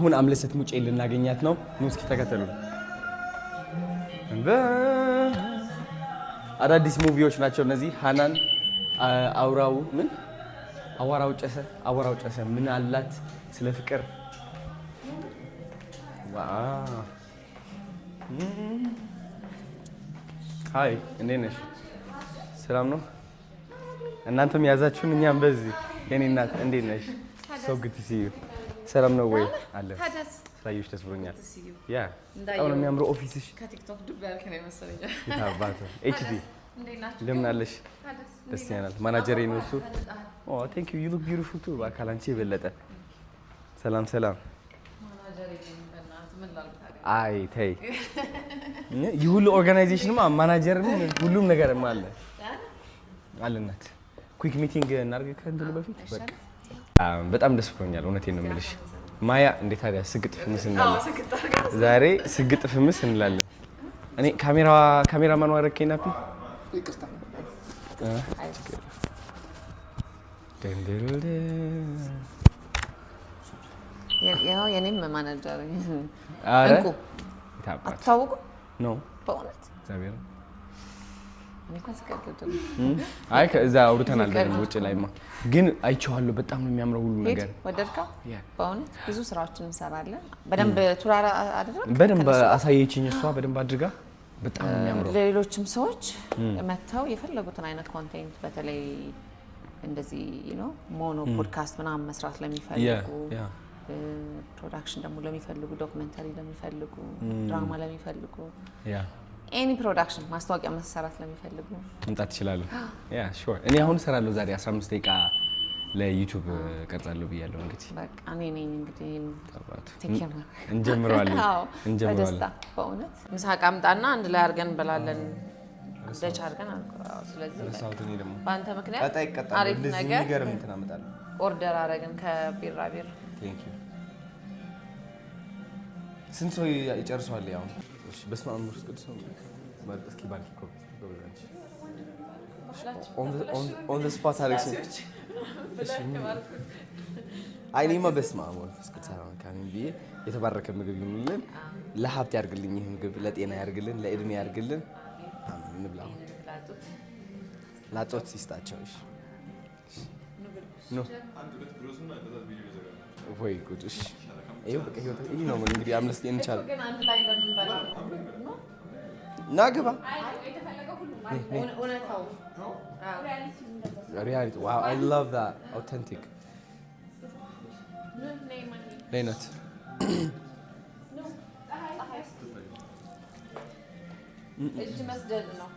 አሁን አምለሰት ሙጬ ልናገኛት ነው። ኑ እስኪ ተከተሉ። አዳዲስ movie ዎች ናቸው እነዚህ። ሃናን አውራው ምን አዋራው ጨሰ፣ አዋራው ጨሰ ምን አላት ስለ ፍቅር። Wow! Hi፣ እንዴት ነሽ? ሰላም ነው? እናንተም ያዛችሁን እኛም በዚህ። የኔ እናት እንዴት ነሽ? So good to see you። ሰላም ነው ወይ? አለ ስላየሁሽ ደስ ብሎኛል። Yeah፣ በጣም ነው የሚያምረው office ሽ። ከቲክቶክ ዱብ ያልክ ነው የመሰለኝ። የታባቱ HD እንደምን አለሽ? ደስ ይላል። ማናጀሬ ነው እሱ። Oh, thank you, you look beautiful too። በአካል አንቺ የበለጠ። ሰላም ሰላም። አይ ተይ፣ ይህ ሁሉ organization ማ ማናጀር ሁሉም ነገር አለ አለ። እናት quick meeting እናድርግ ከእንትኑ በፊት በቃ። በጣም ደስ ብሎኛል። እውነቴን ነው የምልሽ ማያ። እንዴት ታዲያ ስግጥ ፍምስ እንላለን ዛሬ፣ ስግጥ ፍምስ እንላለን። እኔ ካሜራ ካሜራማን አደረግከኝ ናፒ። ይቅርታ። ደንደልደን። ይኸው የኔም ማናጀር። ኧረ እንቁ። የታባቱ አትታወቁም? ነው። በእውነት? እግዚአብሔር። እኔ እንኳን ስቀልድ። አይ ከዛ አውርተናል በደንብ ውጭ ላይማ፣ ግን አይቼዋለሁ። በጣም ነው የሚያምረው ሁሉ ሂድ ነገር። ወደድከው? Yeah. በእውነት ብዙ ስራዎችን እንሰራለን። በደንብ tour አደረግ በደንብ አሳየችኝ እሷ በደንብ አድርጋ። በጣም ነው የሚያምረው። ለሌሎችም ሰዎች መጥተው የፈለጉትን አይነት content፣ በተለይ እንደዚህ mono podcast ምናምን መስራት ለሚፈልጉ፣ production ደግሞ ለሚፈልጉ፣ documentary ለሚፈልጉ፣ ድራማ ለሚፈልጉ፣ any production፣ ማስታወቂያ መሰራት ለሚፈልጉ መምጣት ትችላለሁ። Yeah, sure። እኔ አሁን እሰራለሁ፣ ዛሬ 15 ደቂቃ ለዩቲዩብ ቀርጻለሁ ብያለሁ። እንግዲህ በቃ እኔ ነኝ እንግዲህ አባቱ። Take care። እንጀምረዋለን። አዎ፣ እንጀምረዋለን። በደስታ በእውነት። ምሳ ዕቃ አምጣና አንድ ላይ አድርገን እንበላለን። ደች አድርገን አልኩህ። አዎ፣ ስለዚህ ረሳሁት እኔ ደግሞ። በአንተ ምክንያት ቀጣይ ይቀጣል። አሪፍ እንደዚህ ነገር የሚገርም እንትን አመጣለሁ። Order አደረግን ከቢራቢር። Thank you። ስንት ሰው ይጨርሰዋል? ያው እሺ፣ በስመ አብ ወመንፈስ ቅዱስ። እስኪ ባርኪ እኮ ጎበዝ አንቺ። On the spot አደረግሽኝ። እሺ፣ አይ እኔማ በስመ አብ ወመንፈስ ቅዱስ አሐዱ አምላክ አሜን ብዬ የተባረከ ምግብ ይሁንልን፣ ለሀብት ያርግልኝ፣ ይህ ምግብ ለጤና ያርግልን፣ ለእድሜ ያርግልን። አሜን። እንብላ አሁን። ላጦት ይስጣቸው። እሺ ኖ ወይ ጉድ! እሺ ይኸው በቃ ህይወት ይህ ነው እንግዲህ። አምለስ እንቻል። ግን አንድ ላይ እንደምንበላ ነው። ና ግባ። እውነታው Reality, wow, I love that authentic ነይነት። እጅ መስደድ ነው።